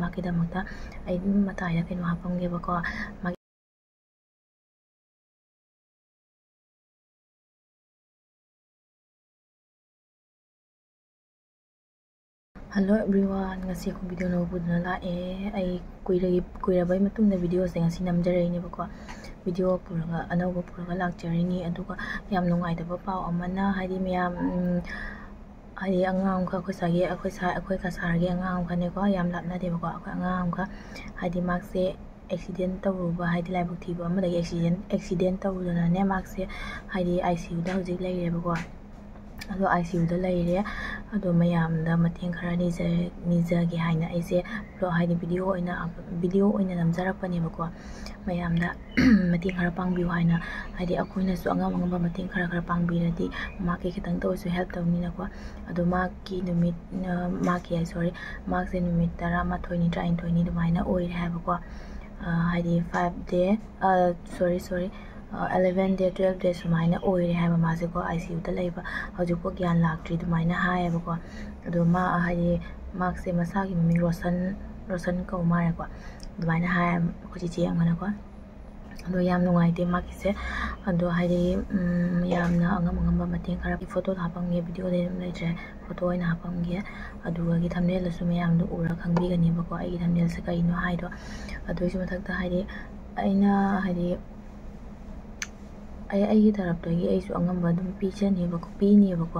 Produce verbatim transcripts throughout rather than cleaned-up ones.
ꯃꯥꯒꯤꯗꯃꯛꯇ ꯑꯩ ꯑꯗꯨꯝ ꯃꯇꯥꯏꯗ ꯀꯩꯅꯣ ꯍꯥꯞꯄꯝꯒꯦꯕꯀꯣ꯫ ꯃꯥꯒꯤ Hello everyone, ꯉꯁꯤ ꯑꯩꯈꯣꯏ video ꯑꯅꯧꯕ ꯄꯨꯗꯨꯅ ꯂꯥꯛꯑꯦ꯫ ꯑꯩ ꯀꯨꯏꯔꯒꯤ-, ꯀꯨꯏꯔꯕꯩ ꯃꯇꯨꯡꯗ videoꯁꯦ ꯉꯁꯤ ꯅꯝꯖꯔꯛꯏꯅꯦꯕꯀꯣ꯫ Video ꯄꯨꯔꯒ, ꯑꯅꯧꯕ ꯄꯨꯔꯒ ꯂꯥꯛꯆꯔꯤꯅꯤ꯫ ꯑꯗꯨꯒ ꯌꯥꯝ ꯅꯨꯡꯉꯥꯏꯇꯕ ꯄꯥꯎ ꯑꯃꯅ, ꯍꯥꯏꯗꯤ ꯃꯌꯥꯝ, ꯎꯝ, ꯍꯥꯏꯗꯤ ꯑꯉꯥꯡ ꯑꯃꯈꯛ, ꯑꯩꯈꯣꯏ ꯁꯥꯒꯤ, ꯑꯩꯈꯣꯏ ꯁꯥ-, ꯑꯩꯈꯣꯏ ꯀꯁꯥꯔꯒꯤ ꯑꯉꯥꯡ ꯑꯃꯈꯛꯅꯦꯀꯣ, ꯌꯥꯝ ꯂꯥꯞꯅꯗꯦꯕꯀꯣ, ꯑꯩꯈꯣꯏ ꯑꯉꯥꯡ ꯑꯃꯈꯛ, ꯍꯥꯏꯗꯤ ꯃꯥꯁꯦ accident ꯇꯧꯔꯨꯕ, ꯍꯥꯏꯗꯤ ꯂꯥꯏꯕꯛ ꯊꯤꯕ ꯑꯃꯗꯒꯤ accident, accident ꯇꯧꯔꯨꯗꯅꯅꯦ, ꯃꯥꯁꯦ ꯍꯥꯏꯗꯤ ICUꯗ ꯍꯧꯖꯤꯛ ꯂꯩꯔꯦꯕꯀꯣ꯫ ꯑꯗꯣ ICUꯗ ꯂꯩꯔꯦ꯫ ꯑꯗꯣ ꯃꯌꯥꯝꯗ ꯃꯇꯦꯡ ꯈꯔ ꯅꯤꯖ-, ꯅꯤꯖꯒꯦ ꯍꯥꯏꯅ ꯑꯩꯁꯦ vlog, ꯍꯥꯏꯗꯤ video ꯑꯣꯏꯅ, video ꯑꯣꯏꯅ ꯅꯝꯖꯔꯛꯄꯅꯦꯕꯀꯣ꯫ ꯃꯌꯥꯝꯗ ꯃꯇꯦꯡ ꯈꯔ ꯄꯥꯡꯕꯤꯌꯨ ꯍꯥꯏꯅ, ꯍꯥꯏꯗꯤ ꯑꯩꯈꯣꯏꯅꯁꯨ ꯑꯉꯝ ꯑꯉꯝꯕ ꯃꯇꯦꯡ ꯈꯔ ꯈꯔ ꯄꯥꯡꯕꯤꯔꯗꯤ ꯃꯍꯥꯛꯀꯤ ꯈꯤꯇꯪꯇ ꯑꯣꯏꯔꯁꯨ help ꯇꯧꯅꯤꯅꯀꯣ꯫ ꯑꯗꯣ ꯃꯍꯥꯛꯀꯤ ꯅꯨꯃꯤꯠ, ꯑ, ꯃꯍꯥꯛꯀꯤ, ꯑꯩ, sorry, ꯃꯍꯥꯛꯁꯦ ꯅꯨꯃꯤꯠ ꯇꯔꯥꯃꯥꯊꯣꯏꯅꯤ, ꯇꯔꯥꯅꯤꯊꯣꯏꯅꯤ ꯑꯗꯨꯃꯥꯏꯅ ꯑꯣꯏꯔꯦ ꯍꯥꯏꯕꯀꯣ꯫ ꯑ, ꯍꯥꯏꯗꯤ five day, ꯑ, sorry, sorry, ꯑ, eleven day, twelve day ꯁꯨꯃꯥꯏꯅ ꯑꯣꯏꯔꯦ ꯍꯥꯏꯕ ꯃꯥꯁꯦꯀꯣ, ICUꯗ ꯂꯩꯕ꯫ ꯍꯧꯖꯤꯛꯐꯥꯎ ꯒ꯭ꯌꯥꯟ ꯂꯥꯛꯇ꯭ꯔꯤ ꯑꯗꯨꯃꯥꯏꯅ ꯍꯥꯏꯌꯦꯕꯀꯣ꯫ ꯑꯗꯣ ꯃꯥ, ꯍꯥꯏꯗꯤ ꯃꯍꯥꯛꯁꯦ ꯃꯁꯥꯒꯤ ꯃꯃꯤꯡ ꯔꯣꯁꯟ, ꯔꯣꯁꯟ ꯀꯧ ꯃꯥꯜꯂꯦꯀꯣ, ꯑꯗꯨꯃꯥꯏꯅ ꯍꯥꯏ ꯑꯩꯈꯣꯏ ꯆꯤꯆꯦ ꯑꯃꯅꯀꯣ꯫ ꯑꯗꯣ ꯌꯥꯝ ꯅꯨꯡꯉꯥꯏꯇꯦ ꯃꯥꯒꯤꯁꯦ꯫ ꯑꯗꯣ ꯍꯥꯏꯗꯤ, ꯎꯝ, ꯌꯥꯝꯅ ꯑꯉꯝ ꯑꯉꯝꯕ ꯃꯇꯦꯡ ꯈꯔ, photoꯗ ꯍꯥꯞꯄꯝꯒꯦ, videoꯗ ꯑꯗꯨꯝ ꯂꯩꯇ꯭ꯔꯦ, photo ꯑꯣꯏꯅ ꯍꯥꯞꯄꯝꯒꯦ꯫ ꯑꯗꯨꯒꯤ thumbnailꯗꯁꯨ ꯃꯌꯥꯝꯗꯣ ꯎꯔꯒ ꯈꯪꯕꯤꯒꯅꯦꯕꯀꯣ, ꯑꯩꯒꯤ thumbnailꯁꯦ ꯀꯩꯅꯣ ꯍꯥꯏꯗꯣ꯫ ꯑꯗꯨꯒꯤꯁꯨ ꯃꯊꯛꯇ ꯍꯥꯏꯗꯤ ꯑꯩꯅ, ꯍꯥꯏꯗꯤ ꯑꯩ, ꯑꯩꯒꯤ ꯇꯔꯞꯇꯒꯤ ꯑꯩꯁꯨ ꯑꯉꯝꯕ ꯑꯗꯨꯝ ꯄꯤꯖꯅꯦꯕꯀꯣ, ꯄꯤꯅꯦꯕꯀꯣ꯫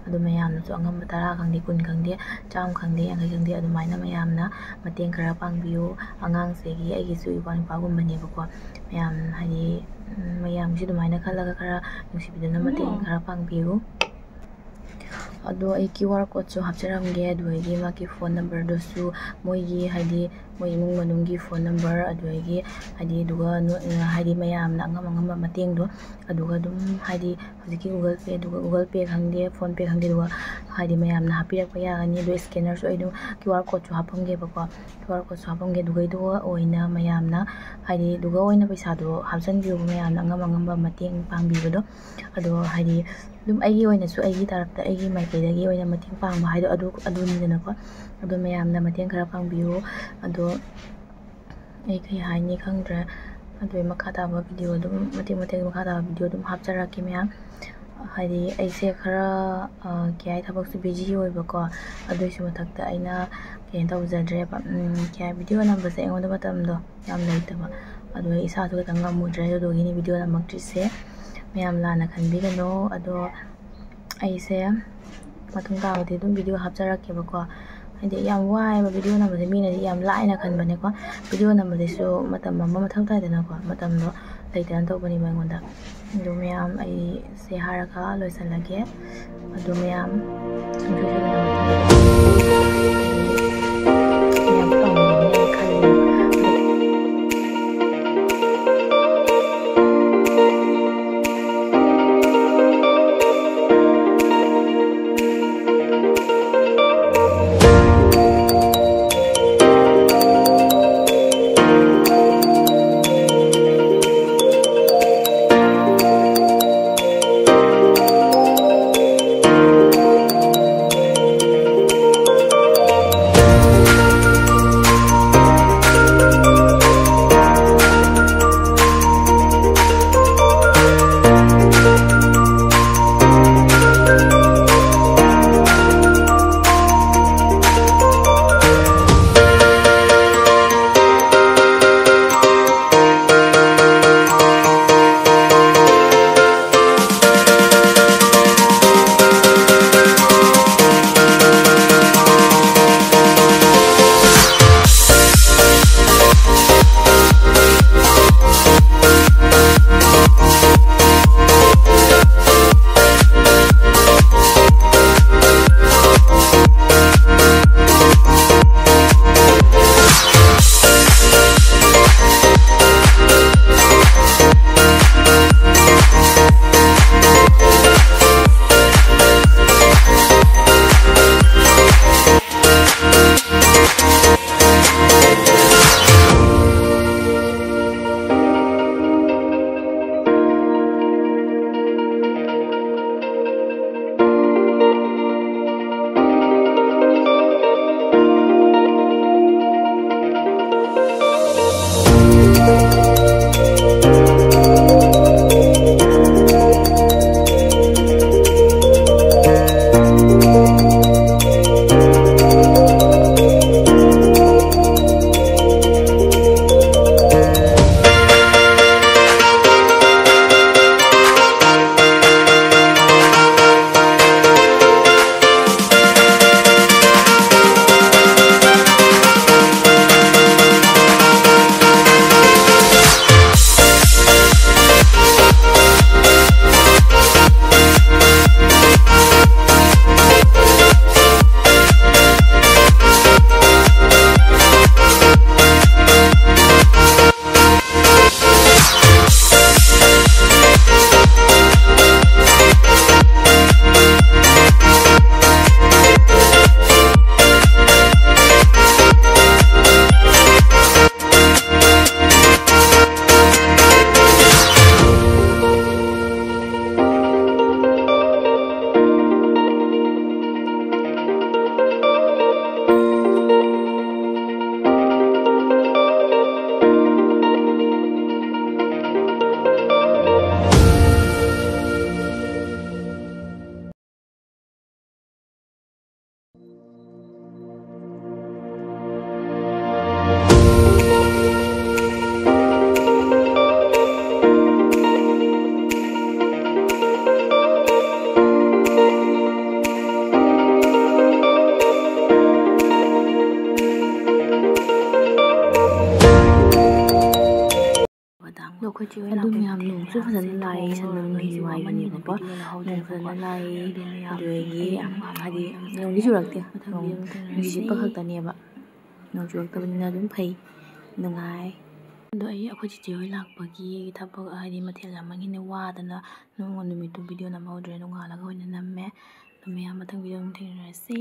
ꯑꯗꯣ ꯃꯌꯥꯝꯅꯁꯨ ꯑꯉꯝꯕ ꯇꯔꯥ ꯈꯪꯗꯦ, ꯀꯨꯟ ꯈꯪꯗꯦ, ꯆꯥꯝꯃ ꯈꯪꯗꯦ, ꯌꯥꯡꯈꯩ ꯈꯪꯗꯦ, ꯑꯗꯨꯃꯥꯏꯅ ꯃꯌꯥꯝꯅ ꯃꯇꯦꯡ ꯈꯔ ꯄꯥꯡꯕꯤꯌꯨ꯫ ꯑꯉꯥꯡꯁꯤꯒꯤ, ꯑꯩꯒꯤꯁꯨ ꯏꯄ꯭ꯋꯥ ꯅꯨꯄꯥꯒꯨꯝꯕꯅꯦꯕꯀꯣ꯫ ꯃꯌꯥꯝ ꯍꯥꯏꯗꯤ, ꯎꯝ, ꯃꯌꯥꯝꯁꯤ ꯑꯗꯨꯃꯥꯏꯅ ꯈꯜꯂꯒ ꯈꯔ ꯅꯨꯡꯁꯤꯕꯤꯗꯨꯅ ꯃꯇꯦꯡ ꯈꯔ ꯄꯥꯡꯕꯤꯌꯨ꯫ ꯑꯗꯣ ꯑꯩ QR codeꯁꯨ ꯍꯥꯞꯆꯔꯝꯒꯦ, ꯑꯗꯨꯗꯒꯤ ꯃꯥꯒꯤ phone numberꯗꯨꯁꯨ, ꯃꯣꯏꯒꯤ, ꯍꯥꯏꯗꯤ ꯃꯣꯏ ꯏꯃꯨꯡ ꯃꯅꯨꯡꯒꯤ phone number, ꯑꯗꯨꯗꯒꯤ ꯍꯥꯏꯗꯤ, ꯑꯗꯨꯒ ꯅꯣ-, ꯍꯥꯏꯗꯤ ꯃꯌꯥꯝꯅ ꯑꯉꯝ ꯑꯉꯝꯕ ꯃꯇꯦꯡꯗꯣ, ꯑꯗꯨꯒ ꯑꯗꯨꯝ ꯍꯥꯏꯗꯤ ꯍꯧꯖꯤꯛꯀꯤ Google Pay, ꯑꯗꯨꯒ Google Pay ꯈꯪꯗꯦ, PhonePe ꯈꯪꯗꯦ, ꯑꯗꯨꯒ ꯍꯥꯏꯗꯤ ꯃꯌꯥꯝꯅ ꯍꯥꯞꯄꯤꯔꯛꯄ ꯌꯥꯒꯅꯤ꯫ ꯑꯗꯨ scannerꯁꯨ ꯑꯩ ꯑꯗꯨꯝ QR codeꯁꯨ ꯍꯥꯞꯄꯝꯒꯦꯕꯀꯣ, QR codeꯁꯨ ꯍꯥꯞꯄꯝꯒꯦ꯫ ꯑꯗꯨꯒꯩꯗꯨꯒ ꯑꯣꯏꯅ ꯃꯌꯥꯝꯅ, ꯍꯥꯏꯗꯤ ꯑꯗꯨꯒ ꯑꯣꯏꯅ ꯄꯩꯁꯥꯗꯣ ꯍꯥꯞꯆꯤꯟꯕꯤꯌꯨ, ꯃꯌꯥꯝꯅ ꯑꯉꯝ ꯑꯉꯝꯕ ꯃꯇꯦꯡ ꯄꯥꯡꯕꯤꯕꯗꯣ꯫ ꯑꯗꯣ ꯍꯥꯏꯗꯤ ꯑꯗꯨꯝ ꯑꯩꯒꯤ ꯑꯣꯏꯅꯁꯨ, ꯑꯩꯒꯤ ꯇꯔꯞꯇ, ꯑꯩꯒꯤ ꯃꯥꯏꯀꯩꯗꯒꯤ ꯑꯣꯏꯅ ꯃꯇꯦꯡ ꯄꯥꯡꯕ ꯍꯥꯏꯗꯣ ꯑꯗꯨ, ꯑꯗꯨꯅꯤꯗꯅꯀꯣ꯫ ꯑꯗꯣ ꯃꯌꯥꯝꯅ ꯃꯇꯦꯡ ꯈꯔ ꯄꯥꯡꯕꯤꯌꯨ꯫ ꯑꯗꯣ ꯑꯩ ꯀꯩ ꯍꯥꯏꯅꯤ ꯈꯪꯗ꯭ꯔꯦ꯫ ꯑꯗꯨ ꯑꯩ ꯃꯈꯥ ꯇꯥꯕ video ꯑꯗꯨꯝ, ꯃꯇꯦꯛ ꯃꯇꯦꯛ ꯃꯈꯥ ꯇꯥꯕ video ꯑꯗꯨꯝ ꯍꯥꯞꯆꯔꯛꯀꯦ ꯃꯌꯥꯝ꯫ ꯍꯥꯏꯗꯤ ꯑꯩꯁꯦ ꯈꯔ, ꯑ, ꯀꯩ ꯍꯥꯏ, ꯊꯕꯛꯁꯨ busy ꯑꯣꯏꯕꯀꯣ꯫ ꯑꯗꯨꯏꯁꯨ ꯃꯊꯛꯇ ꯑꯩꯅ ꯀꯩꯅꯣ ꯇꯧꯖꯗ꯭ꯔꯦꯕ, ꯎꯝ, ꯀꯩ ꯍꯥꯏ, video ꯅꯝꯕꯁꯦ ꯑꯩꯉꯣꯟꯗ ꯃꯇꯝꯗꯣ ꯌꯥꯝ ꯂꯩꯇꯕ꯫ ꯑꯗꯨ ꯑꯩ ꯏꯁꯥꯁꯨ ꯈꯤꯇꯪ ꯉꯝꯃꯨꯗ꯭ꯔꯦ, ꯑꯗꯨꯗꯨꯒꯤꯅꯤ video ꯅꯝꯃꯛꯇ꯭ꯔꯤꯁꯦ꯫ ꯃꯌꯥꯝ ꯂꯥꯟꯅ ꯈꯟꯕꯤꯒꯅꯨ꯫ ꯑꯗꯣ ꯑꯩꯁꯦ ꯃꯇꯨꯡ ꯇꯥꯕꯗꯤ ꯑꯗꯨꯝ video ꯍꯥꯞꯆꯔꯛꯀꯦꯕꯀꯣ꯫ ꯍꯥꯏꯗꯤ ꯌꯥꯝ ꯋꯥꯏꯑꯦꯕ video ꯅꯝꯕꯁꯦ, ꯃꯤꯅꯗꯤ ꯌꯥꯝ ꯂꯥꯏꯅ ꯈꯟꯕꯅꯦꯀꯣ꯫ Video ꯅꯝꯕꯗꯁꯨ ꯃꯇꯝ ꯑꯃ ꯃꯊꯧ ꯇꯥꯏꯗꯅꯀꯣ, ꯃꯇꯝꯗꯣ ꯂꯩꯇꯅ ꯇꯧꯕꯅꯦꯕ ꯑꯩꯉꯣꯟꯗ꯫ ꯑꯗꯨ ꯃꯌꯥꯝ, ꯑꯩꯁꯦ ꯍꯥꯏꯔꯒ ꯂꯣꯏꯁꯤꯜꯂꯒꯦ꯫ ꯑꯗꯨ ꯃꯌꯥꯝ ꯁꯨꯡꯁꯣꯏ ꯁꯣꯏꯗꯅ ꯃꯌꯥꯝ ꯇꯧꯅꯤꯡꯉꯦꯅ ꯈꯜꯂꯦ꯫ ꯑꯗꯨ ꯃꯌꯥꯝ, ꯅꯣꯡꯁꯨ ꯐꯖꯅ ꯂꯥꯛꯑꯦ, ꯏꯁꯥ ꯅꯨꯡꯉꯥꯏ ꯅꯨꯡꯉꯥꯏꯕꯅꯦꯕꯀꯣ꯫ ꯅꯣꯡ ꯐꯖꯅ ꯂꯥꯛꯑꯦ, ꯑꯗꯨꯗꯒꯤ ꯍꯥꯏꯗꯤ ꯅꯣꯡꯗꯤ ꯆꯨꯔꯛꯇꯦ, ꯅꯣꯡ ꯅꯨꯡꯁꯤꯠ ꯁꯤꯠꯄ ꯈꯛꯇꯅꯦꯕ꯫ ꯅꯣꯡ ꯆꯨꯔꯛꯇꯕꯅꯤꯅ ꯑꯗꯨꯝ ꯐꯩ, ꯅꯨꯡꯉꯥꯏ꯫ ꯑꯗꯣ ꯑꯩ ꯑꯩꯈꯣꯏ ꯆꯤꯆꯦ ꯍꯣꯏ ꯂꯥꯛꯄꯒꯤ ꯊꯕꯛ ꯍꯥꯏꯗꯤ ꯃꯊꯦꯜ ꯌꯥꯝꯃꯟꯒꯤꯅ ꯋꯥꯗꯅ ꯅꯣꯡꯃ ꯅꯨꯃꯤꯠꯇꯨ ꯚꯤꯗꯤꯑꯣ ꯅꯝꯍꯧꯗ꯭ꯔꯦ, ꯅꯣꯡꯉꯥꯜꯂꯒ ꯑꯣꯏꯅ ꯅꯝꯃꯦ꯫ ꯑꯗꯣ ꯃꯌꯥꯝ, ꯃꯊꯪ ꯚꯤꯗꯤꯑꯣ ꯑꯃꯨꯛ ꯊꯦꯡꯅꯔꯁꯤ꯫